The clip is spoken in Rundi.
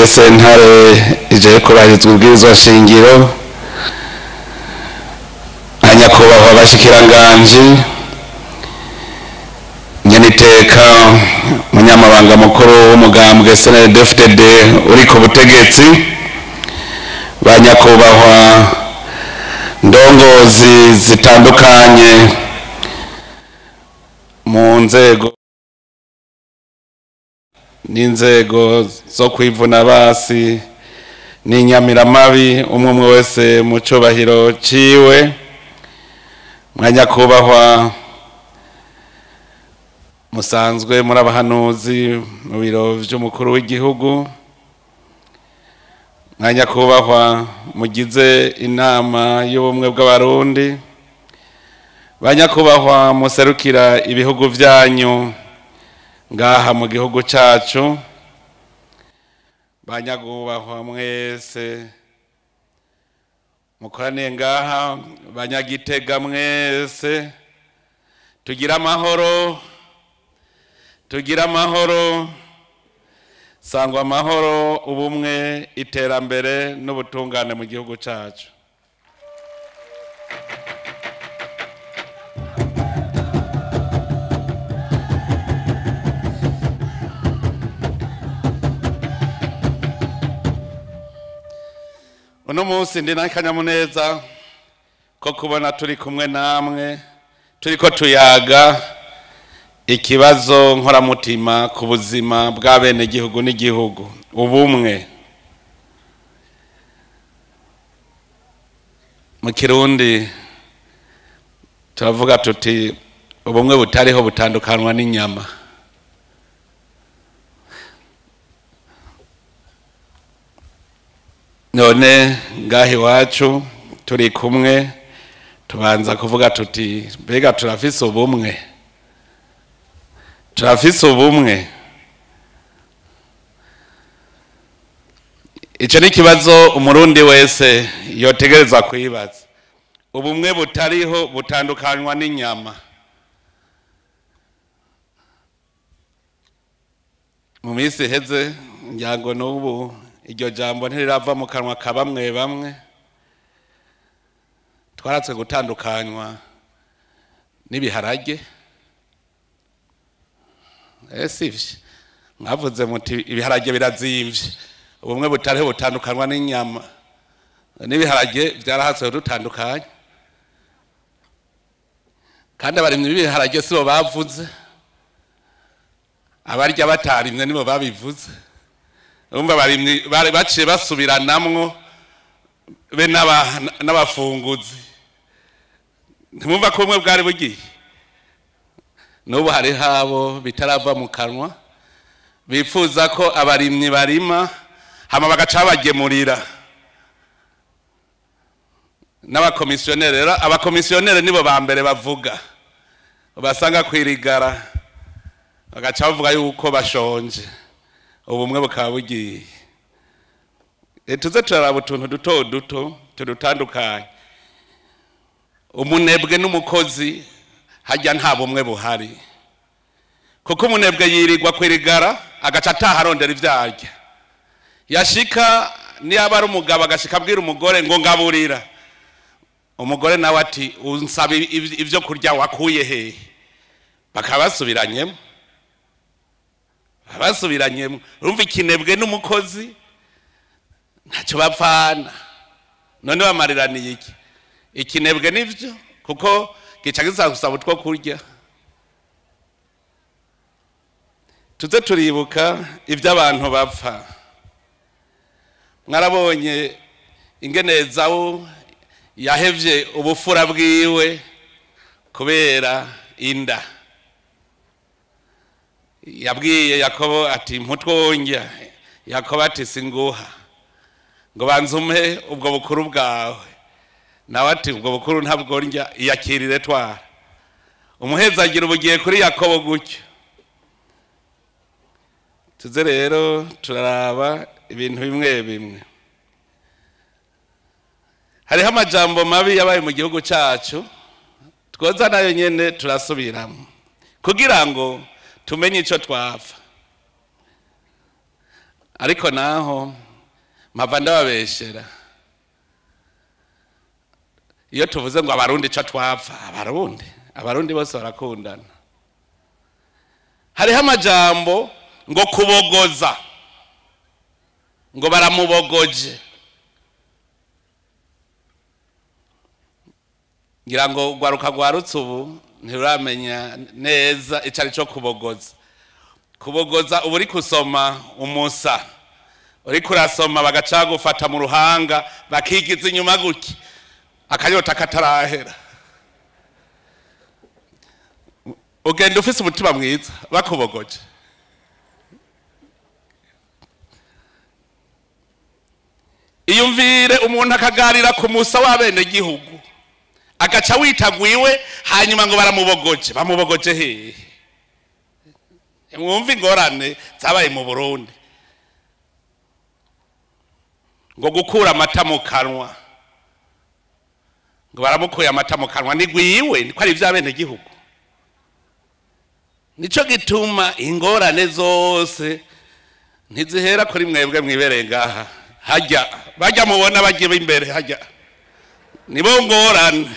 Sentare ije kubahirizwa ibwirizwa shingiro, nyakubahwa abashikiranganji, nyeniteka munyamabanga mukuru w'umugambwe CNDD-FDD uri ku butegetsi, ba nyakubahwa ndongozi zitandukanye mu nzego n'inzego zo kwivuna basi n'inyamiramabi, umwe umwe wese mu cubahiro ciwe, mwanyakubahwa musanzwe muri abahanuzi mu biro vy'umukuru w'igihugu, mwanyakubahwa mugize inama y'ubumwe bw'abarundi, banyakubahwa muserukira ibihugu vyanyu ngaha mu gihugu cacu, banyakubahwa mwese mukoraniye ngaha, banyagitega mwese, tugira amahoro, tugira amahoro, sangwa amahoro, ubumwe, iterambere n'ubutungane mu gihugu cacu. Uno munsi ndi n'akanyamuneza ko kubona turi kumwe namwe, turiko tuyaga ikibazo nkoramutima ku buzima bw'abenegihugu n'igihugu, ubumwe. Mu Kirundi turavuga tuti ubumwe butariho butandukanwa n'inyama. None ngaha iwacu turi kumwe, tubanza kuvuga tuti mbega turafise ubumwe, turafise ubumwe. Ico ni ikibazo umurundi wese yotegerezwa kwibaza. Ubumwe butariho butandukanywa n'inyama. Mu minsi iheze ngira ngo n'ubu iryo jambo ntirirava mu kanwa ka bamwe bamwe, twaratswe gutandukanywa n'ibiharage. Sivyo mwavuze muti ibiharage birazimvye, ubumwe butariho butandukanywa n'inyama. N'ibiharage vyarahatswe dutandukanye, kandi abarimyi b'ibiharage sibo bavuze, abarya batarimye nibo babivuze. Urumva abarimyi bari baciye basubiranamwo be n'abafunguzi. Ntimwumva ko ubumwe bwari bugiye? N'ubu hariho abo bitarava mu kanwa bifuza ko abarimyi barima hama bagaca babagemurira n'abakomisiyoneri. Rero abakomisiyoneri nibo ba mbere bavuga, basanga kwirigara bagaca bavuga yuko bashonje, ubumwe bukaba bugiye. Tuze turaraba utuntu duto duto tudutandukanye. Umunebwe n'umukozi hajya nta bumwe buhari, kuko umunebwe yirirwa kwirigara agaca ataha arondera ivyo arya. Yashika niyaba ari umugabo agashika abwira umugore ngo ngaburira, umugore nawe ati unsaba ivyo kurya wakuye hehe? Bakaba basubiranyemo, basubiranyemo. Urumva ikinebwe n'umukozi ntacyo bapfana. None bamariraniye iki? Ikinebwe nivyo, kuko gica gisaba utwo kurya. Tuze turibuka ivyo abantu bapfa. Mwarabonye ingene Ezawu yahevye ubufura bwiwe kubera inda. Yabwiye Yakobo ati mputwonja, Yakobo ati singuha, ngo banzume ubwo bukuru bwawe. Nawe ati ubwo bukuru ntabwo ndya, iyakirire twara. Umuhezagira ubugiye kuri Yakobo gutyo. Tuze rero turaraba ibintu bimwe bimwe. Hariho amajambo mabi yabaye mu gihugu cacu, twoza nayo nyene turasubiramo kugira ngo tumenye ico twapfa. Ariko naho mpava ndababeshera, iyo tuvuze ngo Abarundi ico twapfa, Abarundi bose barakundana. Hariho amajambo ngo kubogoza, ngo baramubogoje. Ngira ngo rwaruka rwarutse ubu ntiruramenya neza ico ari co kubogoza. Kubogoza uba uri kusoma umusa, uriko urasoma bagaca bagufata mu ruhanga bakigiza inyuma gutya, akanyota katarahera. Ugenda ufise umutima mwiza bakubogoje. Iyumvire umuntu akagarira ku musa w'abenegihugu, agaca witagwiwe, hanyuma ngo baramubogoje. Bamubogoje hehe? Mwumve ingorane zabaye mu Burundi. Ngo gukura amata mu kanwa, ngo baramukuye amata mu kanwa, ni gwiwe, niko ari ivy'abenegihugu. Nico gituma ingorane zose ntizihera kuri mwebwe mwibereye ngaha. Hajya bajya mubona bagiye imbere, hajya nibo ngorane.